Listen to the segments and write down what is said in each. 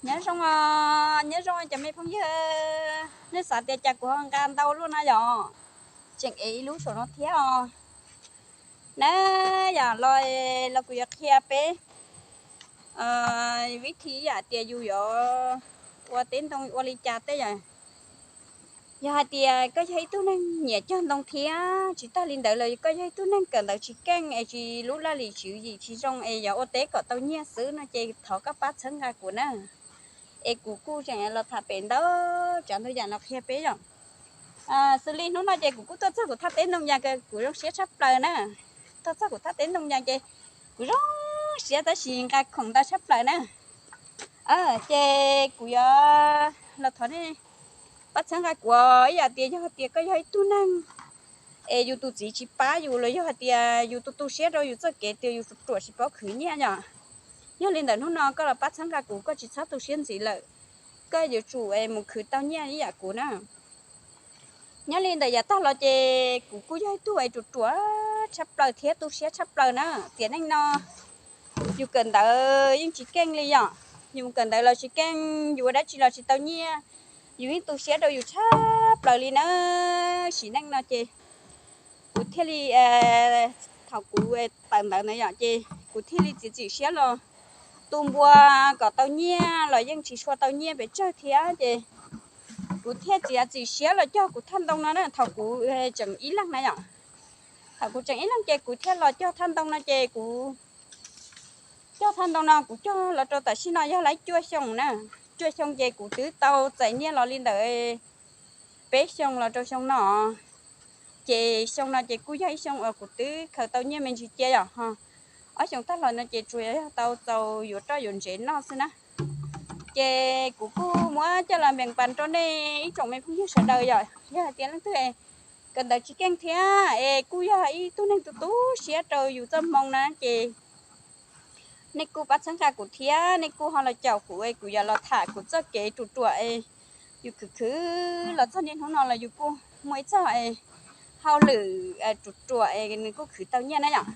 Nyob zoo, nyob zoo cov me phooj ywg, nej xav tias cas kuv ho nqa ntau luaj no yom? Tseem ev ib lub saum no thiab os. Na, yam los, los kuv yuav qhia peb vib thi yam tias yus yuav ua teb ntoo ua li cas tej yom. Yog hais tias koj yog ib tug neeg nyiam cog ntoo thiab tsis tag li ntawd los koj yog ib tug neeg kawm ntawv tsis keej es tsis lub laj lim tswv yim tsis zoo es yuav ua teb kom tau nyiaj xwb no ces thov koj pab txhawb nqa kuv na. Es kuv kuj tseem los tham pem ntau tsav ntau yam no qhia peb yom. Xws li hnub no ces kuv kuj tuaj txog kuv thaj teb ntoo ya kuv zoo siab tshaj plaws na. Tuaj txog kuv thaj teb ntoo ya ces kuv zoo siab tab sis nqa khoom ntau tshaj plaws na. Ces kuv yuav los thov nej pab txhawb nqa kuv ib yam tias yog hais tias koj yog ib tug neeg es yus tus txiv tsis pab yus los yog hais tias yus tu tu siab rau yus txoj kev tias yus ruam tsis paub khwv nyiaj yom. Yog li ntawd hnub no koj los pab txhawb nqa kuv, koj tsis txhob tu siab ntxiv lawm, koj yuav tsum mus khwv tau nyiaj ib yam kuv na. Nyob li ntawm yav tag los ces kuv kuj yog ib tug es ruam ruam tshaj plaws thiab tu siab tshaj plaws na. Tiam neej no yus kawm ntawv yeej tsis keej li yom, yus kawm ntawv los tsis keej, yus ua dab tsi los tsis tau nyiaj, yus yeej tu siab rau yus tshaj plaws li na. Sim neej no ces kuv thiaj li, thaum kuv tawm ntawv ntawd yom ces kuv thiaj li txiav txim siab los tu npua kom tau nyiaj los yeej tsis tshua tau nyiaj pes tsawg thiab ces kuv thiaj txiav txim siab los cog kuv thaj ntoo no na. Thaum kuv tseem ib leeg na yom, thaum kuv tseem ib leeg ces kuv thiaj los cog thaj ntoo no ces kuv cog thaj ntoo no kuv cog los rau tam sim no yog laib cuaj xyoo na. Cuaj xyoo ces kuv twb tau txais nyiaj los li ntawd peb xyoo los rau xyoo no. Ces xyoo no ces kuj yog ib xyoo uas kuv twb khaws tau nyiaj me ntsis cia yom. Ob xyoo tag los no ces tsuas yog tau txaus yuav roj yuav ntsev noj xwb na. Ces kuv kuj muab coj los npees pas rau nej ib tsoom me phooj ywg sawv daws yom. Yog hais tias leej twg kawm ntawv tsis keej thiab es kuj yog ib tug neeg tu tu siab rau yus txoj hmoo na ces nej kuj pab txhawb nqa kuv thiab nej kuj ho los caum kuv es kuv yuav los tham kuv txoj kev ruam ruam es yus khwv khwv los txog niaj hnub no los yus kuj muaj ib txoj hauj lwm ruam ruam es nws kuj khwv tau nyiaj na yom.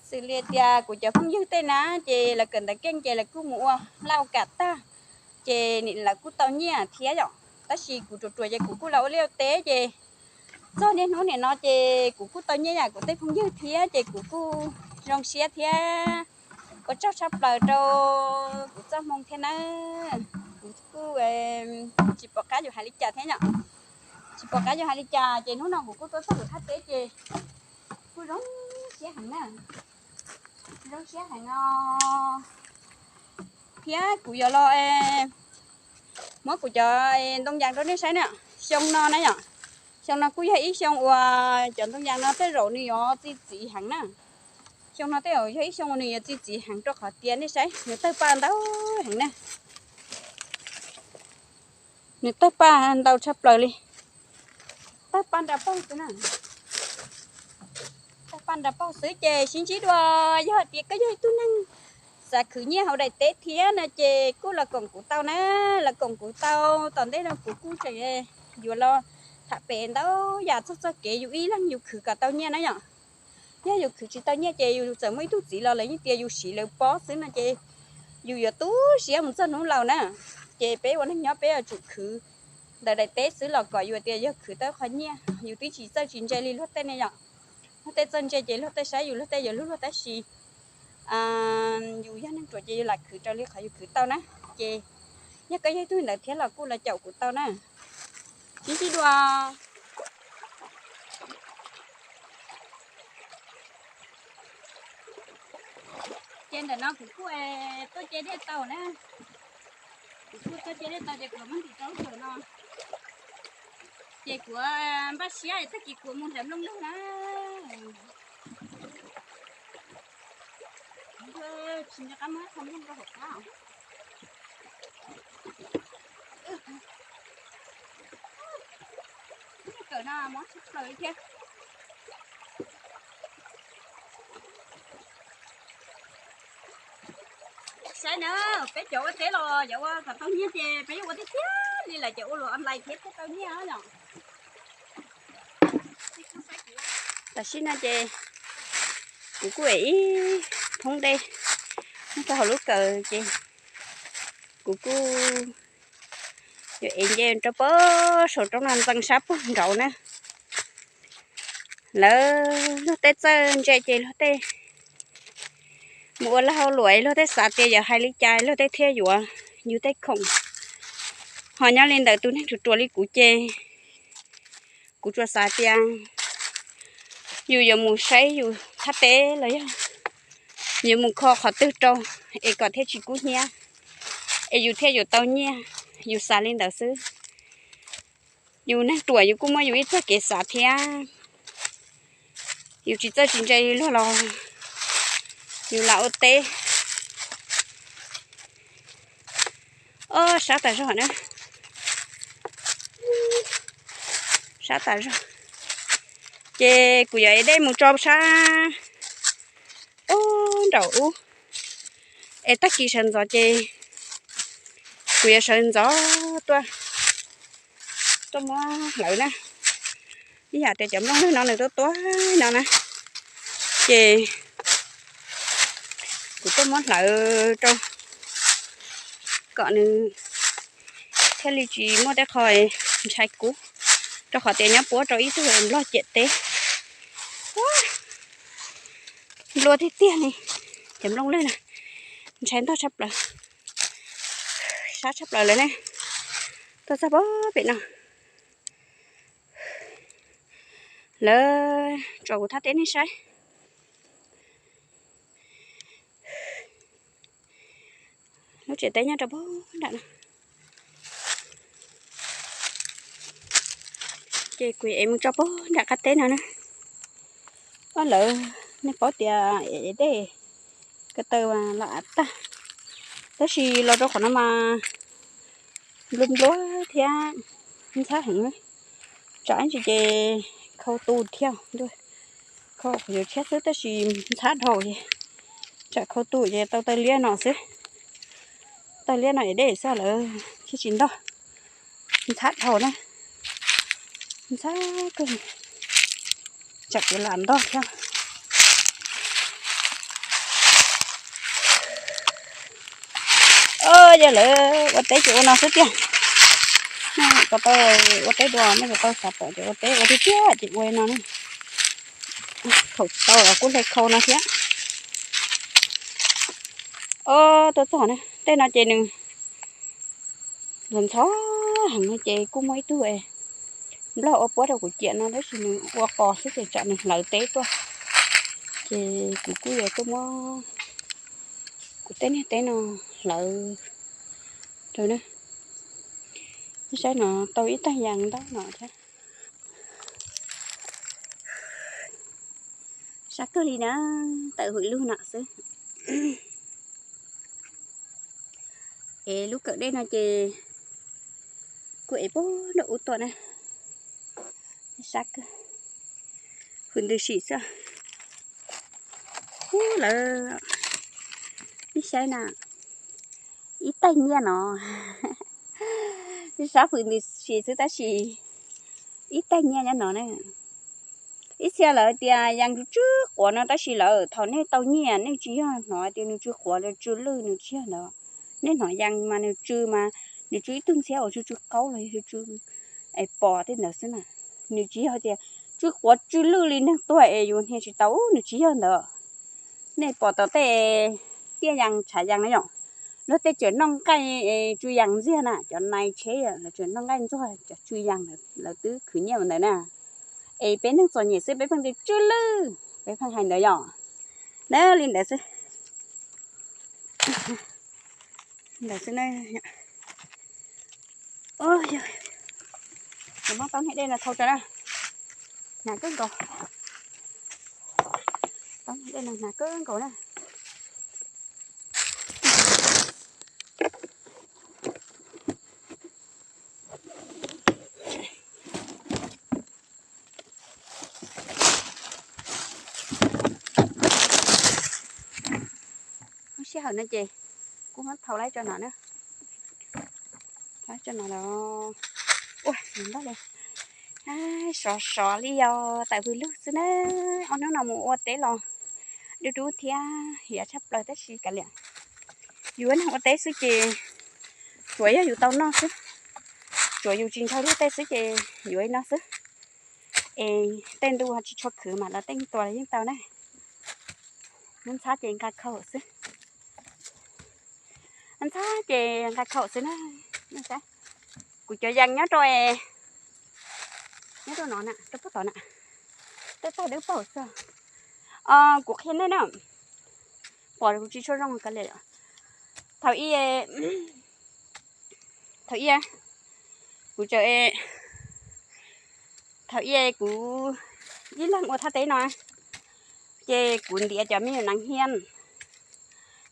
Xws li tias kuv cov phooj ywg tej na ces lawv kawm ntawv keej ces lawv kuj mus ua lauj kam tag ces lawv kuj tau nyiaj thiab yom. Tab sis kuv ruam ruam ces kuv kuj los ua liaj ua teb ces txog niaj hnub nim no ces kuv kuj tau nyiaj yam kuv tej phooj ywg thiab ces kuv kuj zoo siab thiab ua tsaug tshaj plaws rau kuv txoj hmoo thiab na. Kuv kuj tsis pom qab yus hais li cas thiab yom. Tsis pom qab yus hais li cas ces hnub no kuv kuj tuaj txog kuv thaj teb ces kuj zoo siab heev na. Zoo siab heev no thiab kuv yuav los muab kuv cov ntoo yas rau nej saib na. Xyoo no na yom, xyoo no kuj yog ib xyoo uas cov ntoo yas no tej zaum nws yuav txi txiv heev na. Xyoo no tej zaum yog ib xyoo uas nws yuav txi txiv heev rau qhov tias nej saib nws tawg paj ntau heev na. Nws tawg paj ntau tshaj plaws li. Tawg paj nra paug xwb na. Tawg paj nra paug xwb ces sib ntsib dua, yog hais tias koj yog ib tug neeg xav khwv nyiaj hauv daim teb thiab no ces kuj los koom kuv tau na. Los koom kuv tau, tom ntej no kuv kuj tseem yuav los tham pem ntau yam txog txoj kev yus ib leeg yus khwv kom tau nyiaj na yom. Yog yus khwv tsis tau nyiaj ces yus txawm muaj ib tug txiv los lawv yeej tias yus siv lawv pob xwb no ces yus yuav tu siab mus txog hnub laus na. Ces peb ua neeg nyob peb yuav tsum khwv ntawm daim teb xwb los kom yus tias yog khwv tau qhov nyiaj, yus twb tsis txawj tsis ntse li luag tej ne yom. Luag tej txawj ntse ces luag tej saib yus luag tej yuav hlub luag tab sis yus yog neeg ruam ces yus lam khwv raws li qhov yus khwv tau na. Ces yog koj yog ib tug ntawd thiab los kuj los caum kuv tau na. Sib ntsib dua. Ces ntawm no kuv kuj tuaj ce dej tau na. Kuv kuj tuaj ce dej tau ces kuv muab ntim rau lub sawm no. Ces kuv npaj siab tag kis kuv mus hlawv nplooj lwg na. Tsis nco qab muab txhua nplooj rau hauv qab. Kawm no mob tshaj plaws li thiab. Saib na, peb cov ua teb los yuav ua kom tau nyiaj ces peb yuav ua tiag tiag li lawm ces ua luam online thiab thiaj tau nyiaj yom. Tam sim no ces kuv kuj ev ib thoob dej rau hauv lub kawm ces kuv kuj yuav ev nce rau pem saum roob no ntxeev sab puag nraud na. Lawv luag tej txawj ntse ces luag tej mus ua lag hauj lwm luag tej xav tias yuav hais li cas luag tej thiaj yuav yus tej khoom. Ho nyob li ntawm tus neeg ruam ruam li kuv ces kuv tsuas xav tias yus yuav mus saib yus thaj teb los yog yuav mus kho qhov twg rau es kom thiaj tsis kub hnyiab es yus thiaj yuav tau nyiaj, yus xav li ntawd xwb. Yus neeg ruam yus kuj muaj yus ib txoj kev xav thiab. Yus tsis txawj tsis ntse luag los yus lam ua teb. Ob sab tas zog na, sab tas zog. Ces kuv yuav ev dej mus tso sab ub nraum ub, es tag kis sawv ntxov ces kuv yuav sawv ntxov tuaj, tuaj muab hlawv na. Ib yam tias cov nplooj lwg no nws tuaj tuaj no na, ces kuv tuaj muab hlawv rau kom nws thiaj li tsis muaj tej qho ntshai kub, rau qhov tias nyob puab rau ib tug nplog ciam teb. Nplua tiag tiag li, cov nplooj lwg na ntshai ntog tshaj plaws, sab tshaj plaws lawm ne. Tuaj txog pem no, lawv tso kuv thaj teb nej saib. Lub tsev teb nyob rau pem nram no. Ces kuv ev mus tso pem nram qab teb no na. Ob lawv, nej paub tias ev dej ko taw los av tag, tab sis los rau qhov no mas nplua nplua thiab ntxhab heev. Tsam ib ntsis ces khau tu thiab, khau qhov yuav tshiab xwb tab sis ntxhab dhau ces tsam khau tu ces tau taw liab no xwb. Taw liab no es dej xwb lawm thiaj tsis ntog, ntxhab dhau na, ntxhab kawg, tsam kuv lam ntog thiab. Yog lawv ua teb ces ua no xwb tiag. Nej puas tau ua teb dua, nej puas tau xav pom cov ua teb ua tiag tiag ces ua no ne. Thaum tsis tau los kuj hle khau no thiab. Ob, tuaj txog na, tej no ces nws los ntxhov heev no ces kuj muaj ib tug nplog ua puab rau kuv ciam no tab sis nws ua qos xwb ces tsam nws hlawv teb tuaj. Ces kuv kuj yuav tuaj muab kuv tej niag teb no hlawv rau na. Saib no tau ib tag yas ntaub no thiab. Sab kawg li na, tawm hwm lug no xwb. Es lub kawm dej no ces kuj ev puag nram ub tuaj na. Sab kawg, hwm ntws sim xwb. Ub, lawv, nej saib na, ib taig nyiaj no. Sab hwm ntws sim xwb tab sis ib taig nyiaj nyob no na. Ib txhia lawv tias yas tsw tsw quav no tab sis lawv thaum nej tau nyiaj nej tsis yog hnov tias nws tsw quav los tsw lwj, nws tsis yog ntawd. Nej hnov yas mas nws tsw mas nws tsw ib tug ntxhiab uas tsw tsw qaub los tsw tsw es pom tej ntawd xwb na. Nws tsis yog tias tsw quav tsw lwj li neeg tuag es yus hnia tsis tau, nws tsis yog ntawd. Nej pom tom tej tiaj yas tshav yas na yom, luag tej tseem noj nqaij tsw yas ntxiag na, cov nais tsheb lawv tseem noj nqaij ntxuag cov tsw yas, lawv twb khwv nyiaj ua ntawd na. Es peb neeg txom nyem xwb peb pheej tias tsw lwj, peb pheej hais ntawd yom. Na li ntawd xwb. Ntawd xwb na. Kuv muab tau niag dej no thau tso na. Hnav kawg nkaus. Tau niag dej no hnav kawg nkaus na. Lub sij hawm no ces kuv muab thau laib tso no na. Laib tso no los, ua, npaj li, sov sov li yog tawm hws lug xwb na. Ob hnub no mus ua teb los dub dub thiab hiav tshaj plaws tab sis kav liam, Yus neeg ua teb xwb ces tsuav yog yus tau noj xwb, tsuav yus tsis ntshaw luag tej xwb ces yuav ib no xwb. Es tej ntu tsis tshua khwv mas lawv tej tua los yeej tau na. Ntxhab ces nqa khau xwb, ntxhab ces nqa khau xwb na. Kuv cov yees nyob rau, nyob rau no na, rau puag tod na, tej tag dawb paug xwb. Kuv qhia nej na, pom kuv tsis tshua zoo ka li. Thaum ub, thaum ub, kuv tsav, thaum ub kuv ib leeg ua thaj teb no, ces kuv ntiav cov me nyuam nas hia.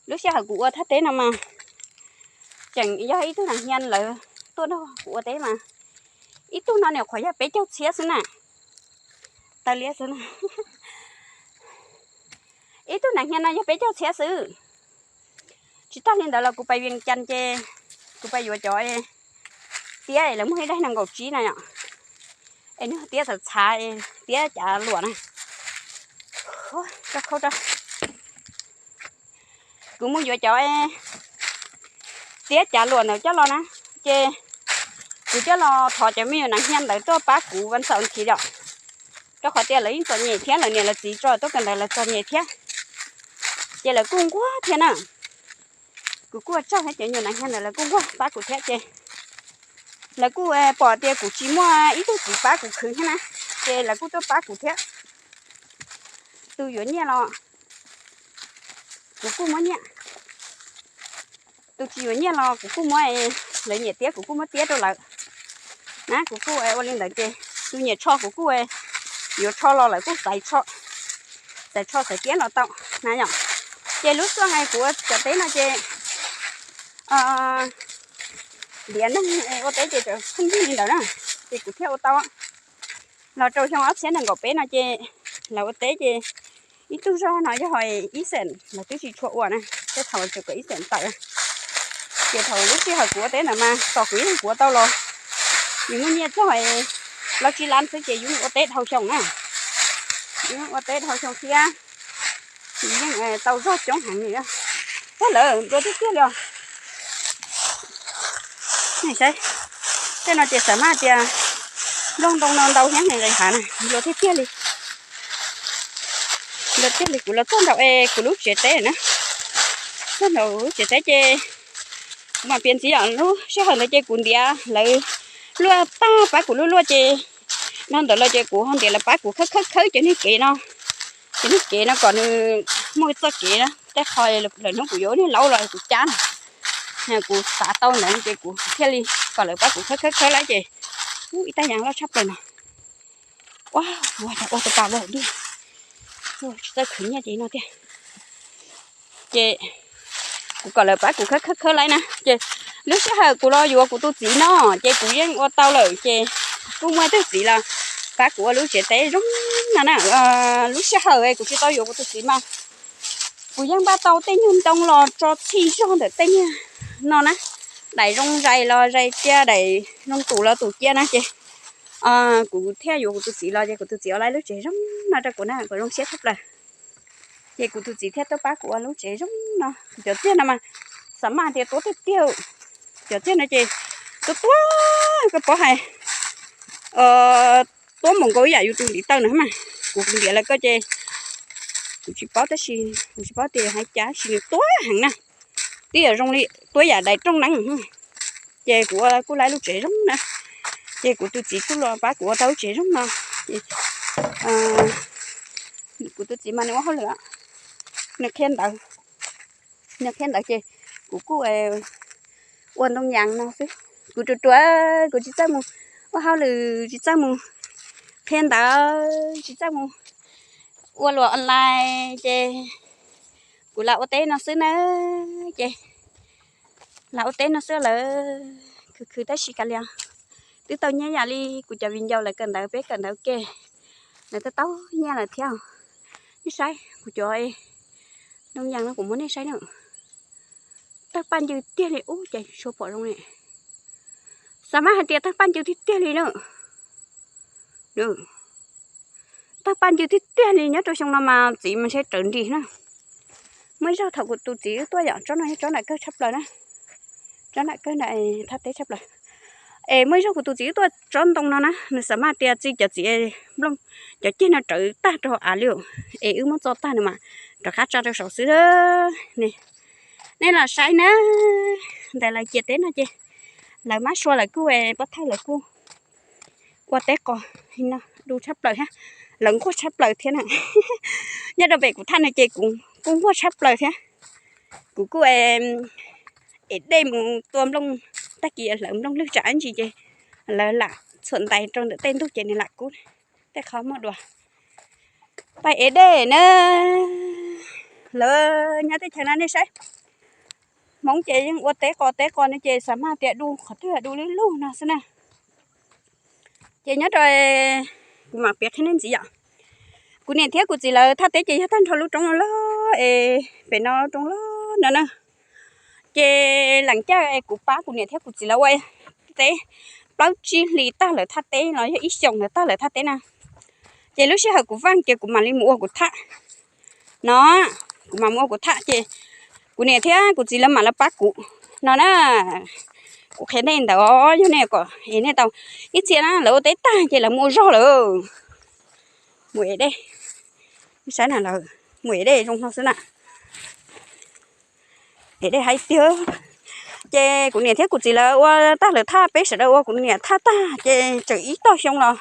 Lub sij hawm kuv ua thaj teb no mas tseem yog ib tug nas hia lawv tuaj nrog kuv ua teb mas ib tug no nws qhuav yog peb caug txhiab xwb na. Taw liab xwb na. Ib tug nas hia no yog peb caug txhiab xwb. Tsis tag li ntawd los kuv pais Vias Cas ces kuv pais yuav cov tiab es lawv muag ib daim nees nkaum tsib na yom, es nws tiab txhav txhav, tiab cav luam na. Kuv mus yuav cov tiab cav luam ntawd coj los na, ces kuv coj los thov cov me nyuam nas hia ntawd tuaj pab kuv vas xaum thiv lawm, rau qhov tias lawv yeej txom nyem thiab, lawv niam lawv txiv tso tuaj kawm ntawv lawv txom nyem thiab, ces lawv kuj nquag thiab na. Kuv kuj ua tsaug thiab, cov me nyuam nas hia ntawd lawv kuj nquag pab kuv thiab ces lawv kuj pom tias kuv tsis muaj ib tug txiv pab kuv khwv thiab na, ces lawv kuj tuaj pab kuv thiab. Tus yuav nyiaj los kuv kuj muab nyiaj, tus tsis yuav nyiaj los kuv kuj muab, lawv nyiam tiab kuv kuj muab tiab rau lawv na. Kuv kuj ua li ntawd ces tus nyiam tsho kuv kuj yuav tsho los lawv kuj xaiv tsho, xaiv tsho xaiv tiab los tau na yom. Ces lub xub nqe kuv ua cov teb no ces ntiav neeg ua teb ces cov phooj ywg li ntawd na, ces kuv thiaj ua tau. Los rau xyoo ob txhiab nees nkaum peb no ces lawv ua teb ces ib tug zog no yog ib xeem lawv twb tsis tshua ua na, tej thaum tseem kom ib xeem tawm. Ces thaum lub sij hawm kuv ua teb ntawd mas txog kuv ib leeg kuv ua tau los nws muaj nyiaj txog plaub tsib lab xwb ces yus ua teb dhau xyoo na, yus ua teb dhau xyoo thiab, yeej tau zog coob heev li. Tag lawm nplua tiag tiag li os. Nej saib, tej no ces xam maj tias nplooj ntoo no ntau thiab nqis nqis hav na, nplua tiag tiag li. Nplua tiag li, kuv los txog nraum es kuv lub tsev teb na, txog nraum lub tsev teb ces kuv mam piav ntxiv os. Lub sij hawm ntawd ces kuv ntiav lawv luaj tag pab kuv luaj luaj ces dhau ntawd los ces kuv ho ntiav lawv pab kuv khawb khawb khawb cov niag kev no, cov niag kev no kom nws muaj txoj kev na, tej qho lawm hnub kuv yuav niag laub los kuv cab na, kuv xav tau ntawd ces kuv thiaj li kom lawv pab kuv khawb khawb khawb lawm ces ib tag yam loj tshaj plaws no. Ua, ua tau pas vau tiag, tsis txawj khwv nyiaj ces no tiag. Ces kuv kom lawv pab kuv khawb khawb khawb lawm na, ces lub sij hawm kuv los yuav kuv tus txiv no, ces kuv yeej ua tau lawm ces kuj muaj ib tug txiv los pab kuv ua lub tsev teb zoo no na. Lub sij hawm kuv tsis tau yuav kuv tus txiv mas kuv yeej npaj tau tej nyuag ntoo los tso txhij zog ntawm tej nyuag no na, daim zoo zais los zais cia, daim zoo tus los tus cia na ces kuv thiaj yuav kuv tus txiv los ces kuv tus txiv ua lub tsev zoo no rau kuv na, kuv zoo siab tshaj plaws. Ces kuv tus txiv thiaj tuaj pab kuv ua lub tsev zoo no. Cov txiag no mas xam maj tias tuab tiag tiag, cov txiag no ces tuab tuab, koj paub hais, tuab mus nkaus ib yam yus tus ntiv taw no mas, kuv ntiav lawv koj ces kuv tsis paub tab sis kuv tsis paub tias hais cas sis nws tuab heev na, twb yam zoo li tuab yam daim rooj neeb. Ces kuv ua kuj lawv lub tsev zoo na, ces kuv tus txiv kuj los pab kuv ua tau lub tsev zoo no. Kuv tus txiv mas nws ua hauj lwm, nws qhia ntawv, nws qhia ntawv ces kuv kuj ua ntoo yas no xwb. Kuv ruam ruam, kuv tsis txawj mus ua hauj lwm, tsis txawj mus qhia ntawv, tsis txawj mus ua luam online ces kuv lam ua teb no xwb na. Ces lam ua teb no xwb lawm, khwv khwv tab sis kav liam, twb tau nyiaj yam li kuv cov viv ncaus lawv kawm ntawv, peb kawm ntawv ke, lawv twb tau nyiaj lawm thiab. Nej saib kuv cov ntoo yas no kuv muab nej saib na, tawg paj ncw tiag li ub, ces tsis tshua pom zoo li. Xam maj hais tias tawg paj ncw tiag tiag li na. Tawg paj ncw tiag tiag li, nyob rau xyoo no mas txiv mas ntshe rawv nris na. Muaj ib zaug thaum kuv tus txiv wb tuaj yom, tsob no yog tsob nram kawg tshaj plaws na. Tsob nram kawg nram thaj teb tshaj plaws. Es muaj ib zaug kuv tus txiv wb tuaj tsob ntoo no na, nws xav mas tias txi cov txiv nplooj, cov ceg no rawv tag rau av li, es wb muab txo tag nws mas rov qab tsa rau saud xwb. Nej los saib na, ntawm lawv ciam teb no ces lawv mab sua lawv kuj, pab thawj lawv kuj ua teb qos no du tshaj plaws thiab, lawv nquag tshaj plaws thiab na. Nyob rau pem kuv thaj no ces kuv kuj nquag tshaj plaws thiab. Kuv kuj ev dej mus tua nplooj, tag kis hlawv nplooj lwg tsam ib ntsis ces lawv lam txhuam ntais rau ntawm tej ntug ces nws lam kub. Tej qhov muaj dua, pab ev dej na. Lawv nyob teb chaws no nej saib, Hmoob ces yeej ua teb qos teb qos no ces xav mas tias du qhov twg du lug lug no xwb na. Ces nyob rau, kuv mam piav qhia nej ntxiv yom. Kuv niam thiab kuv txiv lawv thaj teb ces yog tag nrho lub roob no lawm es pem no roob loj no na. Ces leem caj es kuv pab kuv niam thiab kuv txiv lawv ua teb plaub tsib hlis tag lawv thaj teb los yog ib xyoos lawv tag lawv thaj teb na. Ces lub sij hawm kuv vaj ces kuv mam li mus ua kuv thaj no, kuv mam mus ua kuv thaj ces kuv niam thiab kuv txiv lawv mam lawv pab kuv no na. Kuv qhia nej ntawd, yog nej kom es nej tau ib txhia na, lawv ua teb tag ces lawv mus ua zog lawm. Mus ev dej, saib na, lawv mus ev dej zoo no xwb na. Ev dej hais tiag. Ces kuv niam thiab kuv txiv lawv ua tag lawv thaj, peb sawv daws ua kuv niam thaj tag ces tseem ib tog xyoo los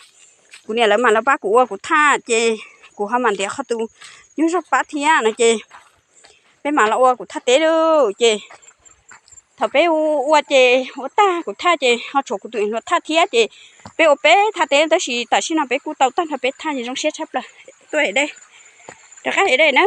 kuv niam lawv mam los pab kuv ua kuv thaj ces kuv ho mam ntiav qhov tus nyuag zog pab thiab no ces peb mam los ua kuv thaj teb lauj. Ces thaum peb ua ces ua tag kuv thaj ces ho tshuav kuv tus hluas thaj thiab ces peb ua peb thaj teb tab sis tam sim no peb kuj tau tag nrho peb thaj ces zoo siab tshaj plaws. Tuaj ev dej, rov qab ev dej na.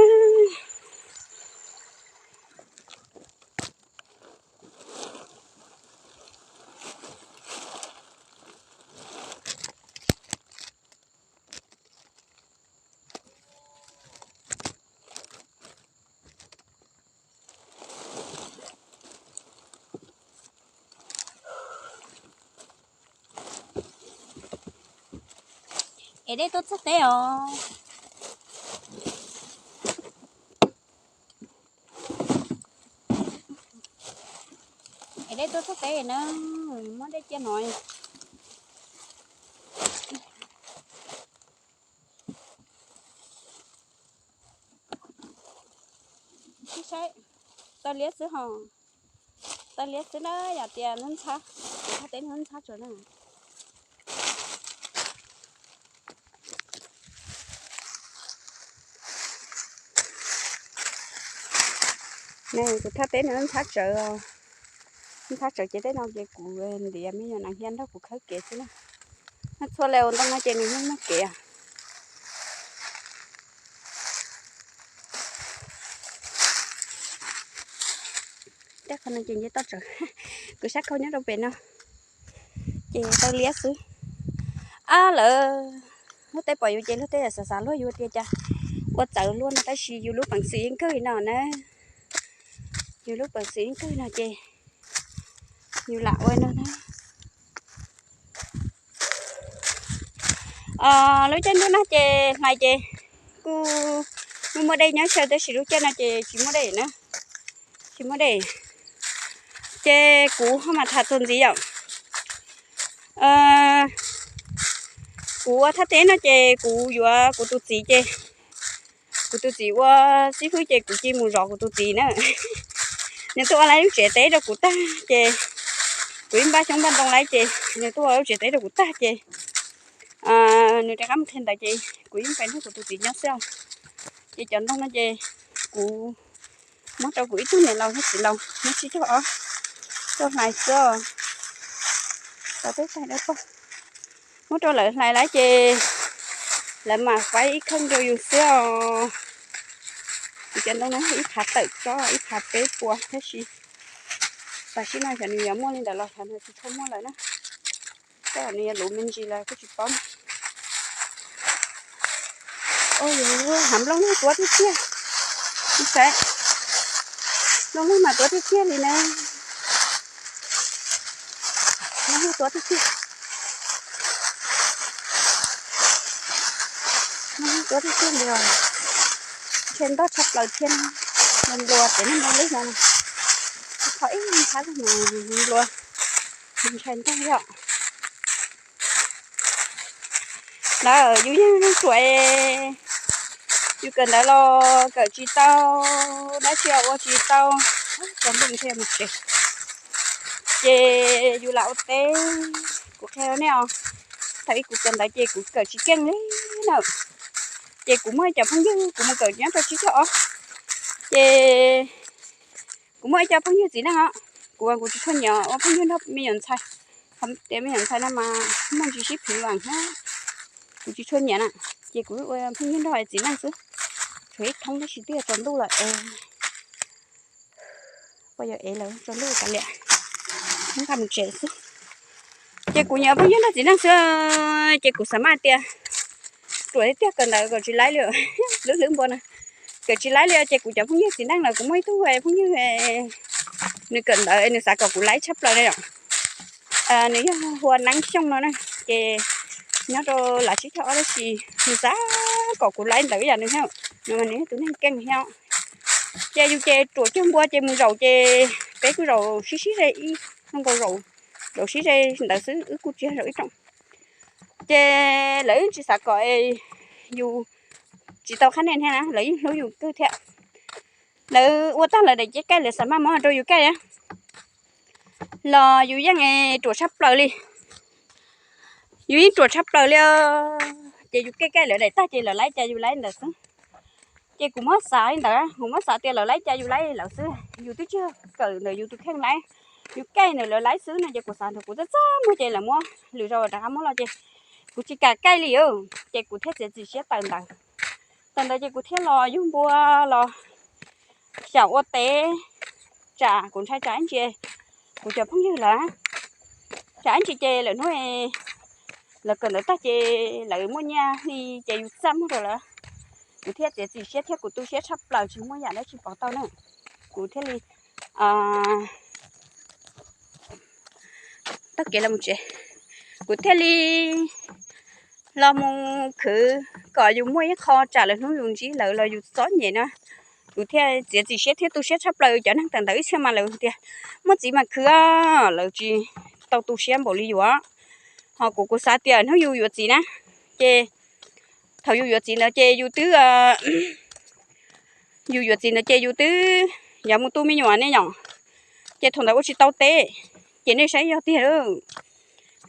Ev dej tuaj txog teb os. Ev dej tuaj txog teb na, muab dej cia no. Saib, taw liab xwb ho, taw liab xwb na, yog tias ntxhab ntxhab, kuv thaj teb ntxhab ntxhab tso na. Kuv thaj teb no ntxhab tsawv, ntxhab tsawv ces tej no ces kuv ntiav me nyuam nas hia nrog kuv khawb kev xwb na. Noj txhua le ntoo no ces nws yeej muaj kev. Tej qhov no ces nce toj tsawv, kuv sab khau nyob rau pem no ces taw liab xwb. Ab, lawv luag tej pom yus ces luag tej xav xav luag yus tias cas ua txawv luaj no tab sis yus lub peev xwm yeej kawg li no na. Yus lub peev xwm yeej kawg no ces yus lam ua no na. Lub caij ntuj nag ces hlais ces kuj muaj muaj dej nyob xyaw tab sis lub caij no ces tsis muaj dej na, tsis muaj dej. Ces kuv ho mam tham txuas ntxiv yom. Kuv ua thaj teb no ces kuv yuav kuv tus txiv ces kuv tus txiv ua xib fwb ces kuv cia mus zov kuv tus txiv na. Nws tuaj ua lub tsev teb rau kuv tag ces kuv ib npaj xyoob npaj ntoo lawm ces nws tuaj ua lub tsev teb rau kuv tag ces nws rov qab mus qhia ntawd ces kuv yeej pais nrog kuv tus txiv nyob xwb os. Ces cov ntoo no ces kuv muab rau kuv ib tug niam laus thiab txiv laus nyob sib cog ob tuaj hlais xwb. Tau teb tag dawb paug, muab rau lawv hlais lawm ces lawv mam faib ib kheej rau yus xwb os. Kuv cov ntoo no ib phav tawm tsob ib phav peb puas tab sis tam sim no xyov nws yuav muaj li ntawd los xyov nws tsis tshua muaj lawm na. Tej nws yuav luv me ntsis los kuj tsis paub. Hav nplooj lwg tuav tiag tiag. Saib, nplooj lwg mas tuav tiag tiag li na. Nplooj lwg tuav tiag tiag. Nplooj lwg tuav tiag tiag li os. Ntshe ntog tshaj plaws thiab na. Nplua nplua ces nplua lub no, qhov ib thab mas nplua, ntshai ntag yom. Lawm yus yeej ruam, yus kawm ntawv los kawm tsis tau, dab tsi ua tsis tau, tsaus ntuj thiaj mus tsev. Ces yus lam ua teb, kuv qhia nej os, thaum ub kuv kawm ntawv ces kuv kawm tsis keej li na. Ces kuv muaj cov phooj ywg, kuv mus kawm nyob rau tsib caug ob, ces kuv muaj ib co phooj ywg txiv neej os, kuv kuv tsis tshua nyiam ua phooj ywg nrog me nyuam ntxhais, tias me nyuam ntxhais no mas muaj ntsis sib phim vam thiab, kuv tsis tshua nyiam na. Ces kuv ua phooj ywg nrog txiv neej xwb, tshuav ib thoob tab sis twb yuav tsaus ntuj lawm es, ua yog es lawm tsaus ntuj kav liam, nqa mus tsev xwb. Ces kuv nyiam phooj ywg nrog txiv neej xwb, ces kuv xav mas tias ruam tiag tiag kawm ntawv kawm tsis laib li, hlwb hlwb npua na, kawm tsis laib li ces kuv cov phooj ywg txiv neej lawm, kuv muaj ib tug phooj ywg, nws kawm ntawv nws xav kom kuv laib tshaj plaws li yom. Nws yog Hua Neeb Xyooj no na, ces nyob rau Lav Tsib Caug Ob tab sis nws xav kom kuv laib ntawv ib yam nws thiab, nws mas nws yog tus neeg keej thiab. Ces yus ces ruam cuag npua ces mus zaum ces peb kuj zaum sib sib ze ib, zoo nkaus zaum, zaum sib ze ntawd xwb, wb kuj tsis yog zaum ib rooj. Ces lawv yeej tsis xav kom yus tsis tau qhab nia thiab na, lawv yeej hlub yus kawg thiab. Lawv ua tag lawv daim cev kaij lawv xav mas muab rau yus kaij na, los yus yeej ruam tshaj plaws li. Yus yeej ruam tshaj plaws li, ces yus kaij kaij lawv daim tag ces lawv laib cas yus laib ntawd xwb. Ces kuv muab xav li ntawd, kuv muab xav tias lawv laib cas yus laib lawv xwb, yus twb tsis kawm ntawm yus tus kheej laib, yus kaij ntawm lawv laib xwb no ces kuv xav nrog kuv txaj txaj muag ces lawv muab lwm zaus rov qab muab los ces kuv tsis kam kaij li, ces kuv thiaj txiav txim siab tawm ntawd. Tawm ntawd ces kuv thiaj los yug npua los xyaum ua teb, tsam kuv ntshai tsam ib ntsis kuv cov phooj ywg lawv, tsam ib ntsis ces lawv hnub lawv kawm ntawv tag ces lawv muaj nyiaj li ces yus txaj muag rau lawv. Kuv thiaj txiav txim siab thiab kuv tu siab tshaj plaws tsis muaj yam dab tsi pov tau na, kuv thiaj li taug kev los mus tsev. Kuv thiaj li los mus khwv kom yus muaj ib qho tsam lwm hnub yus ntsib lawv los yus txom nyem na. Kuv thiaj txiav txim siab thiab tu siab tshaj plaws. Cov neeg tawm ntawd ib txhia mas lawv tias muaj txiv mas khwv, lawv tsis tau tu siab npaum li yus. Ho kuv kuv xav tias hnub yus yuav txiv na, ces thaum yus yuav txiv ntawd ces yus twb, yus yuav txiv ntawd ces yus twb yuav mus tu me nyuam ne yom, ces thaum ntawd ua tsis tau teb, ces nej saib yog tiag.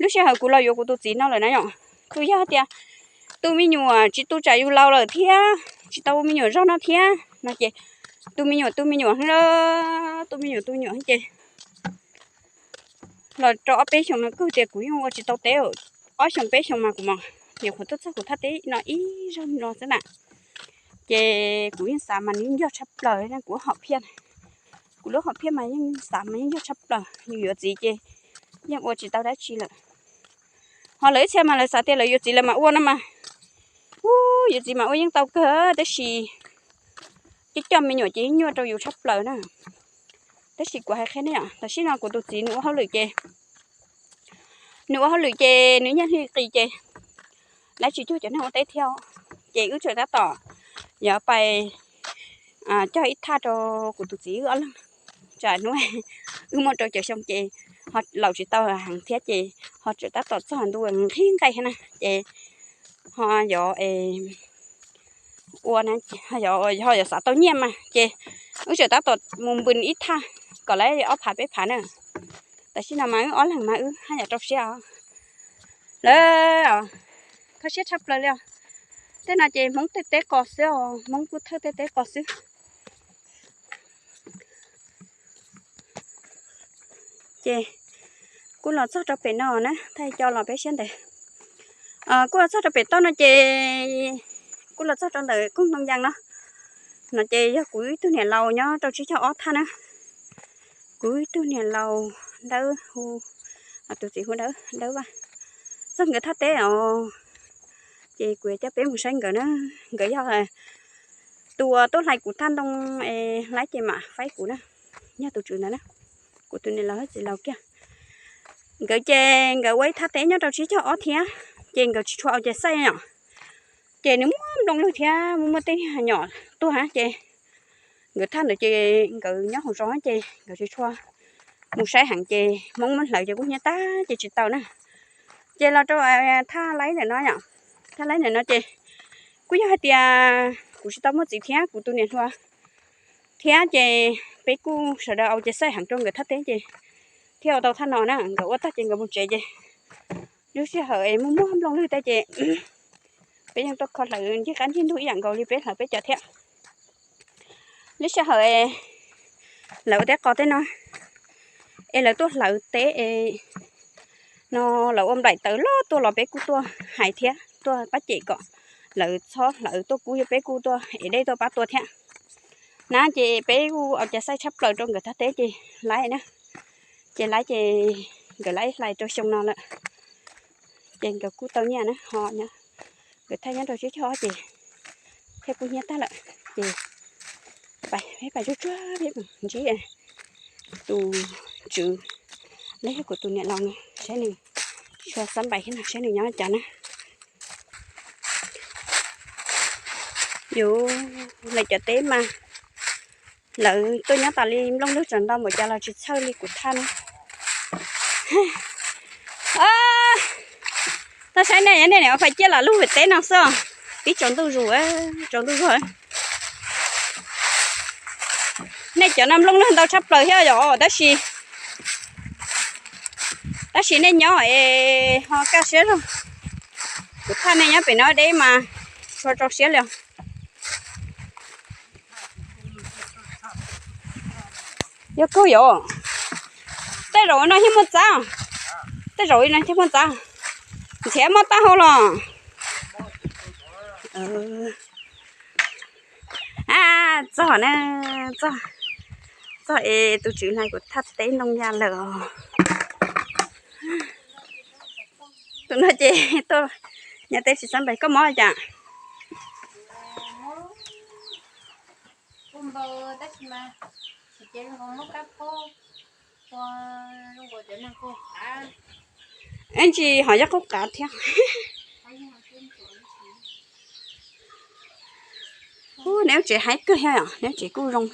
Lub sij hawm kuv los yuav kuv tus txiv no lawm na yom, tsuas yog tias tu me nyuam tsis tu tsam yus laus lawm thiab tsis tau ua me nyuam zog no thiab no ces tu me nyuam tu me nyuam, tu me nyuam tu me nyuam ces los rau ob peb xyoos no kuj tias kuv yeej ua tsis tau teb. Ob xyoos peb xyoos mas kuv mas nyuam qhuav tuaj txog kuv thaj teb no ib zaug no xwb na. Ces kuv yeej xav mas nws yeej yog tshaj plaws kuv hom phiaj, kuv lub hom phiaj mas yeej xav mas yeej yog tshaj plaws. Yus yuav txiv ces yeej ua tsis tau dab tsi lawm. Ho lawv ib txhia mas lawv xav tias lawv yuav txiv lawv mam ua no mas, u, yuav txiv mas ua yeej tau kawg tab sis coj coj me nyuam ces yeej nyuaj rau yus tshaj plaws na. Tab sis kuv hais qhia nej yom, tam sim no kuv tus txiv nws ua hauj lwm ces, nws ua hauj lwm ces nws nyiaj hli qis ces lawv tsis cuag cov neeg ua teb thiab, ces wb tseem tab tom yuav pais cog ib thaj rau kuv tus txiv wb ob leeg, tsam hnub wb muaj rau caum xyoo ces ho laus tsis tau heev thiab ces ho tseem tab tom txog ntu nqhis nqaij thiab na ces ho yuav ua, ho yuav xav tau nyiaj mas ces wb tseem tab tom mus npws ib thaj kom lawv ob phav peb phav na. Tam sim no mas wb ob leeg mas wb haj yam rau siab os. Lawv kho siab tshaj plaws li os. Tej no ces Hmoob tej teb qos xwb os, Hmoob kuj thawj tej teb qos xwb. Ces kuj los txog rau pem no na, thaij co los peb siab ntev. Kuj los txog rau pem toj no ces kuj los txog rau ntawm koog ntoo yas no. No ces yog kuv ib tug niam laus nyob rau tsib caug ob thaj na. Kuv ib tug niam laus Dawb hu, tus txiv hu Dawb, Dawb Vaj, txog nkawd thaj teb os. Ces kuv yuav coj peb mus saib nkawd na. Nkawd yog tus uas tuaj hlais kuv thaj ntoo es laib ces mam faib kuv na, yog tus tswv ntawd na, kuv tus niam laus thiab txiv laus kiag. Nkawd ces nkawd ua ib thaj teb nyob rau tsib caug ob thiab, ces nkawd tsis tshua au ces xaij yom. Ces nws muaj nplooj lwg thiab muaj muaj tej nyom tuag na ces nkawd thaj ntawd ces nkawd nyob hauv zos ces nkawd tsis tshua mus saib heev ces Hmoob muab hlawv ces kuj hnyiab tag ces tsis tau na. Ces los rau thaj laib ntawm no yom, thaj laib ntawm no ces kuj yog hais tias kuv tsis tau muaj txiv thiab kuv tus niam hluas thiab ces peb kuj sawv daws ua cai xaij heev rau nkawd thaj teb ces thiaj ua tau thaj no na. Nkawd ua tag ces nkawd mus tsev ces lub sij hawm es muaj muaj nplooj lwg tej ces peb yeej tuaj kho hlawv ncej qab ncej ntug ib yam nkaus li peb hlawv peb cov thiab. Lub sij hawm es lawv ua teb qos tej no es lawv tuaj hlawv teb no, lawv ua nplaim tawv loj tuaj los peb kuj tuaj hais thiab tuaj pab cem kom lawv txhob hlawv tuaj kub, yog peb kuj tuaj ev dej tuaj pab tua thiab na. Ces peb kuj ua cai xaij tshaj plaws rau nkawd thaj teb ces laib na, ces laib ces nkawd laib hlais rau xyoo no lawm ces nkawd kuj tau nyiaj na ho nyob. Nkawd thaj nyob rau tsib caug ob ces thiaj kuj hnyiab tag lawm ces pais peb pais tsuag tsuag peb mus ntsib tus tswv, los yog kuv tus niam laus no saib nws, tsis tshua xab npais thiab no saib nws nyob li cas na. Yus lawv cov teb mas lawv tuaj nyob tas li nplooj lwg tsaus nto npaum cas los tsis txhawj li kuv thaj na. Tuaj saib nej, nej niam ua fais ciaj lam lub vim teb no xwb, pib tsaus ntuj zus, tsaus ntuj zus. Nej cov no nplooj lwg ntau tshaj plaws thiab yom, tab sis, tab sis nej nyob es ho kaj siab zog. Kuv thaj nej nyob pem no deb mas tsis tshua rau siab li os. Yog kawg yom. Tej zaum no thiaj muaj txav, tej zaum no thiaj muaj txav. Nrhiav mob taub hau los. A, txog na, txog, txog es tus tswv hais kuv thaj teb ntoo ya lawm os. Tus no ces tuaj nyob teb tsis xab npais, koj mob li cas? Ib ntsis ho yog qaub qav thiab. Ub, neb tsev haib kawg thiab, neb tsev kuj zoo.